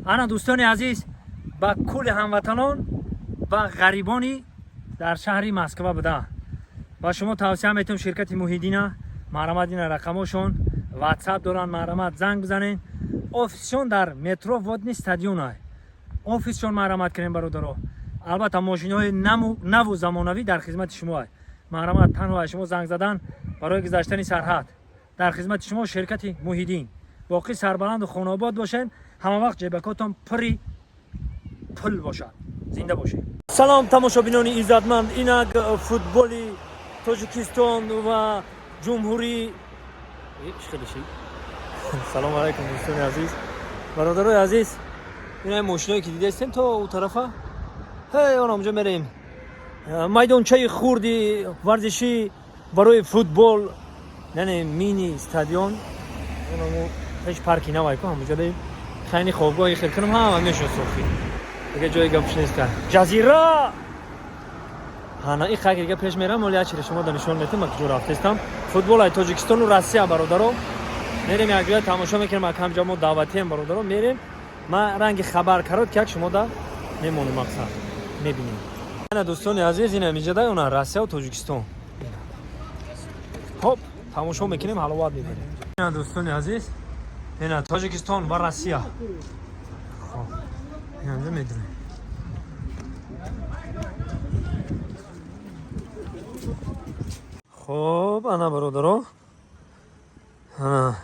Ана, дӯстони азиз, ба кулли ҳамватанон ва ғарибони дар шаҳри Москва буда, ба шумо тавсия метавам ширкати Муҳиддина. Марҳамат, ина рақамошон, Ватсап доранд, марҳамат, занг бизанед. Офисшон дар метро Водный стадиона офисшон. Марҳамат кунем, бародаро. Албатта, мошиноҳои наву замонавӣ дар хизмати шумо. Марҳамат, танҳо аз шумо занг задан барои гузаштани сарҳад. Дар хизмати шумо ширкати Муҳиддин. Боқӣ сарбаланду хонаобод бошед, ҳама вақт ҷебакотон пури пул бошад. Зинда бошед. Салом, тамошобинони иззатманд. Инак футболи Тоҷикистон ва ҷумҳурӣ. Салому алайкум, дӯстони азиз, бародарои азиз. Ина мошиное ки дидаистем то ӯ тарафа, ҳей, он онҷо мерем, майдончаи хурди варзишӣ барои футбол, яъне мини стадион. Онамо пеш парки навайку, ҳамонҷо хайни хобгоҳи хел кунам, ҳама мешиносохи, дига ҷои гапш неста. Ҷазира ҳана и хайки дига пеш мерам. Оли ячире шумо да нишон метам, ма куҷо рафтестам. Футбол ай Тоҷикистону Россия, бародаро, мерем, якҷоя тамошо мекунем. Акамҷа мо даъватием, бародаро, мерем. Ма ранги хабар карод ки як шумо да мемонем, мақсад мебинем. Ана, дӯстони азиз, ина миҷада она Россияву Тоҷикистон. Хоб, тамошо мекунем, ҳаловат мебарем. Ина, дӯстони азиз, ина Тоҷикистон ва Россия. Хоб, инамҷа медонем. Хоб, ана, бародаро, ана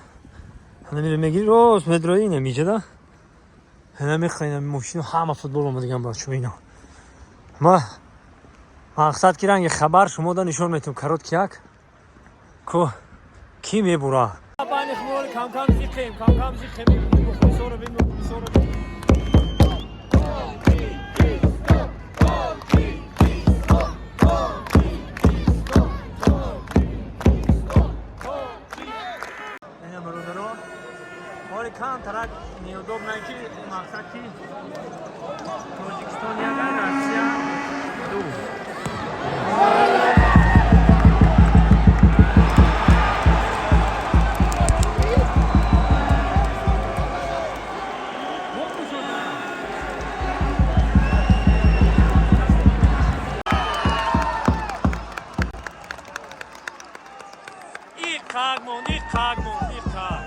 ана мире мегири, рост медрои, ина миҷада, ина мехоҳ, ина мошино ҳама футбол омадаган, бачо. Ина ма мақсад ки ранги хабар шумо да нишон метум, короткий як ко ки мебура. Байни хумори камкам зиқем, камкам зиқем, мухлисоро бин, мухлисоро бин. Ина, бародаро, ҳоли камтарак неудобно ки мақсад ки Тоҷикистон як, Россия ду. Иқақ монд, иқақ монд, иқақ.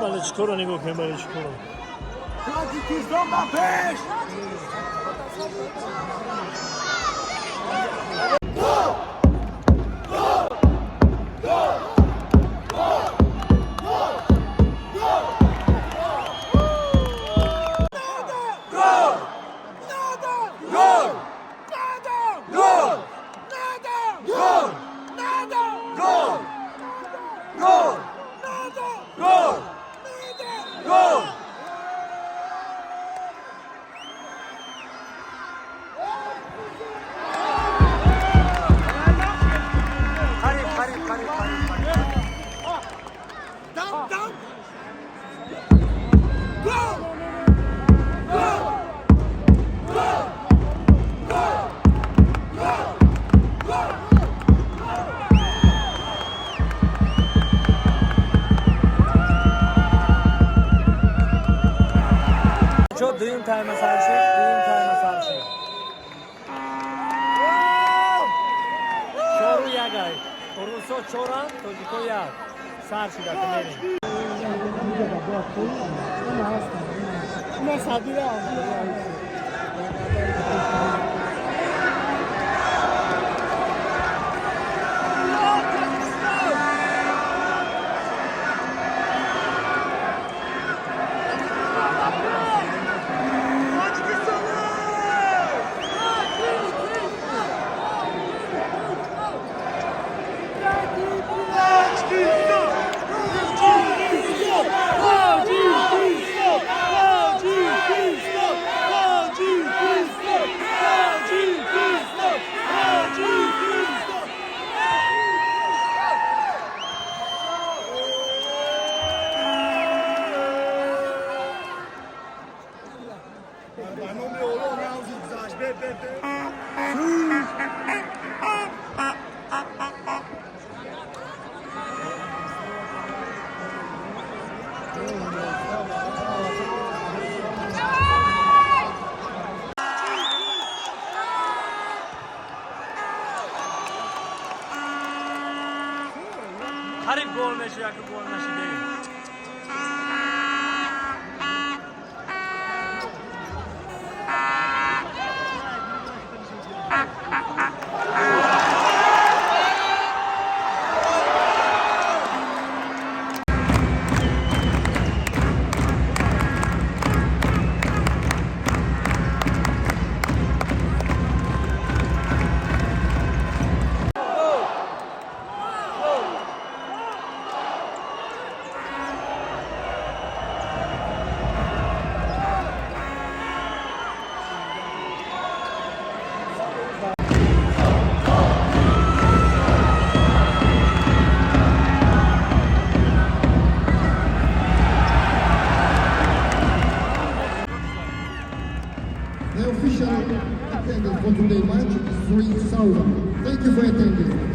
Балечкоро нигоҳ кунем, балечкоро. Тоҷикистон ба пеш! Қариб, қариб, қариб, қариб, қариб. Дам, дам! Гол! Гол! Гол! Гол! Гол! Гол! Чо, дуюм тайма сар шуд, дуюм тайма сар шуд. 4-1 ай. Русо чоранд, тоҷико як. Сар шуда, ки мерем. Ина садира. Қариб гол меша, яку гол нашиде. The official attendance for today's match is 3,000. Thank you for attending.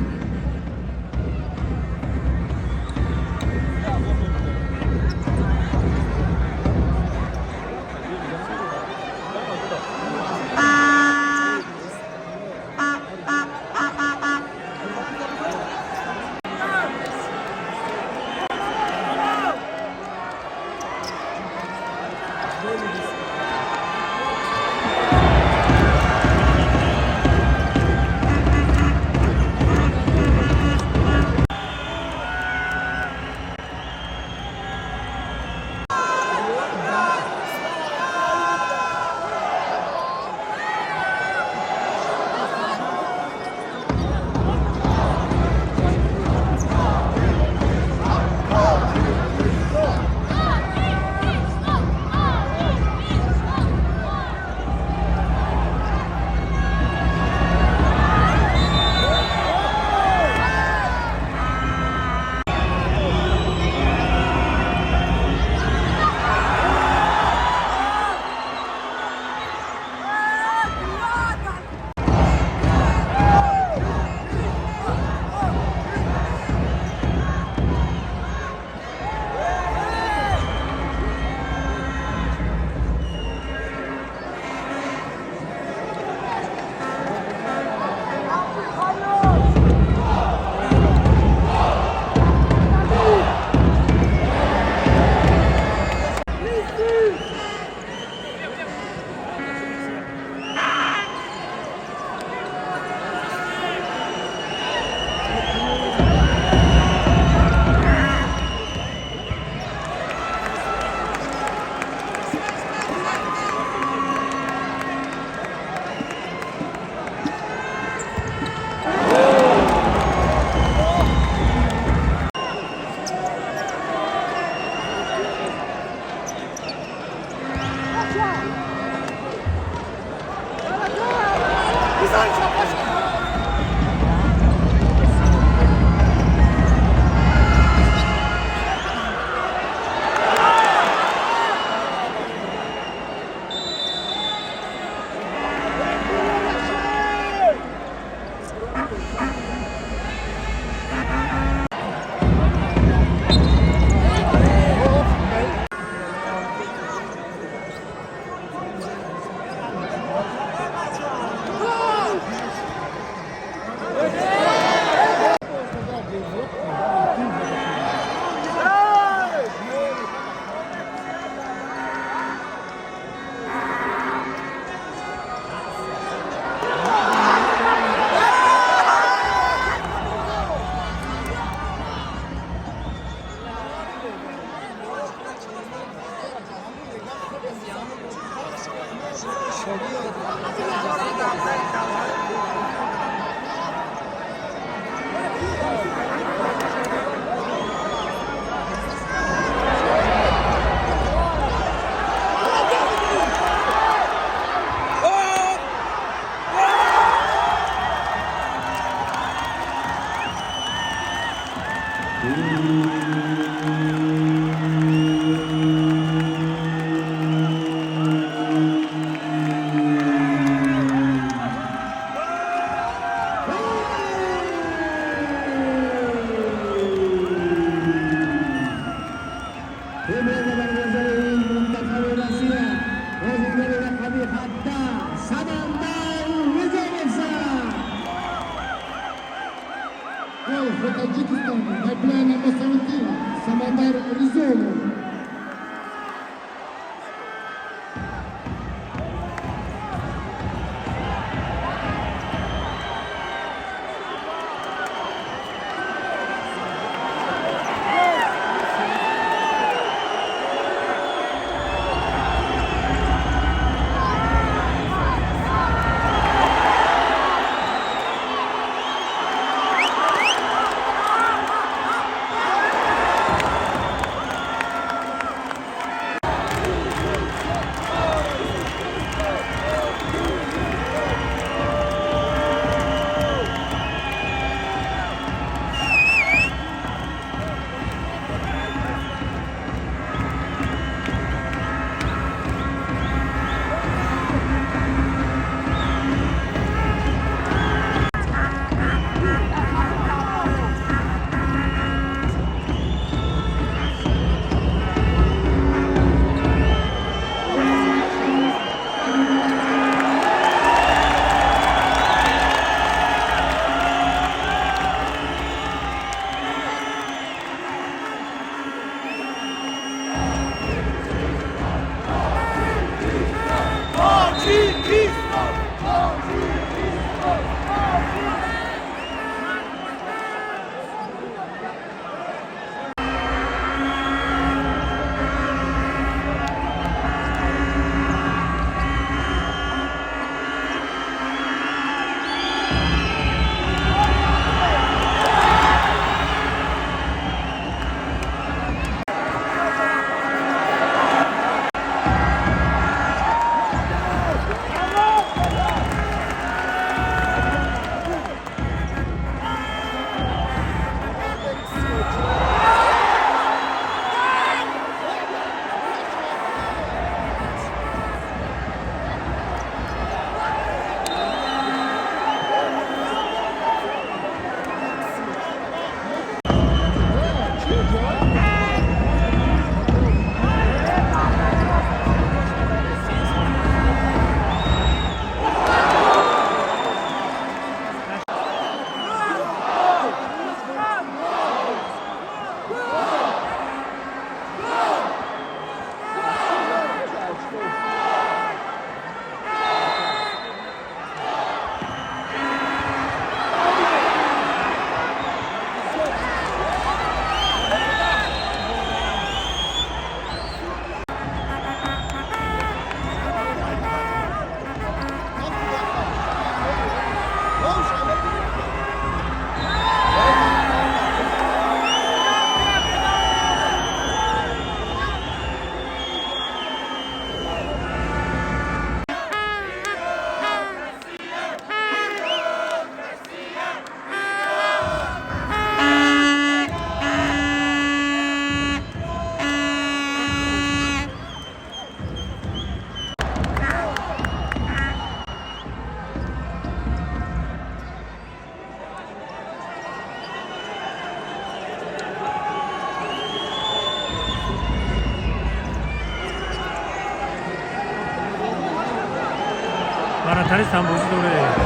Вратарь сам бозӣ дорад.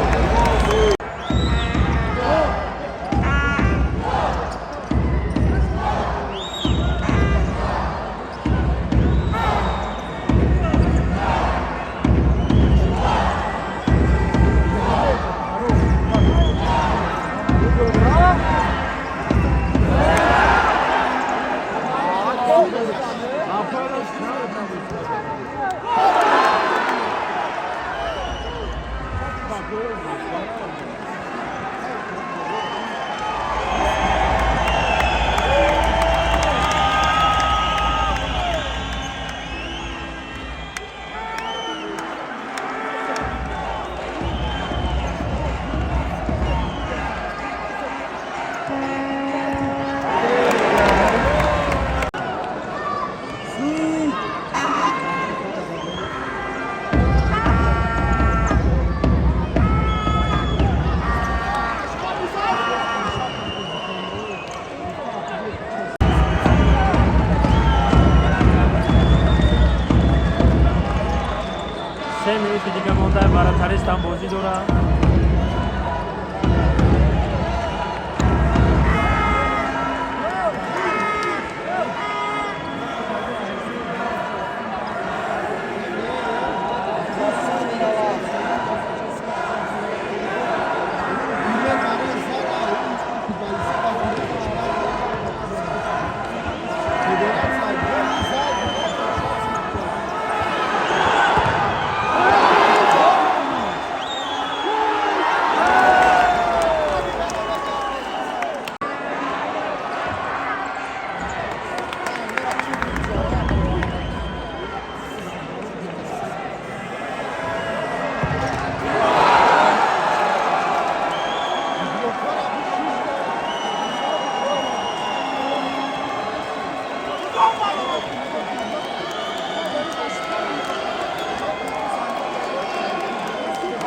3 минути дига монда, вратаристам бозӣ дорад.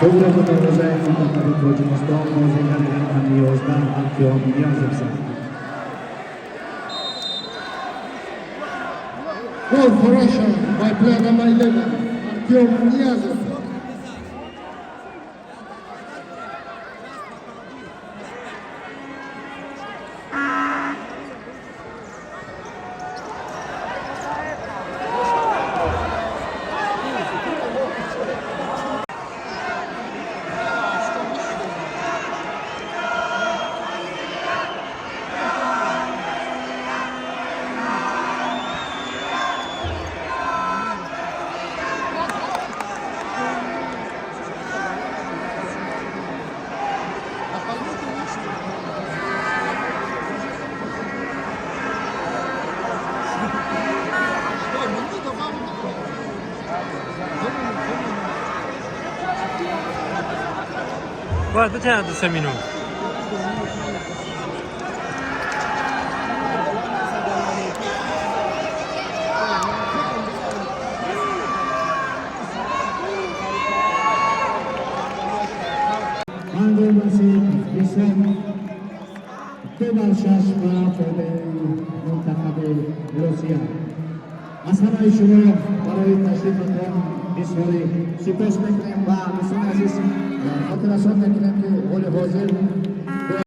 Тӯбро ба дарвозаи мунтахаби Тоҷикистон бозигари рақами 11 Артём Ниёзов зад. Goal for Russia by player number 11, Artyom Niyazov. Бояд битаянад 2-3 минут. Ҳангом расид ҳисоб 2-6 ба фоидаи мунтахаби Русия. Аз ҳамаи шумо барои ташрифатон изҳори сипос мекунем ва, дӯстони азиз, хотиррасон мекунем, ки ҳоли ҳозир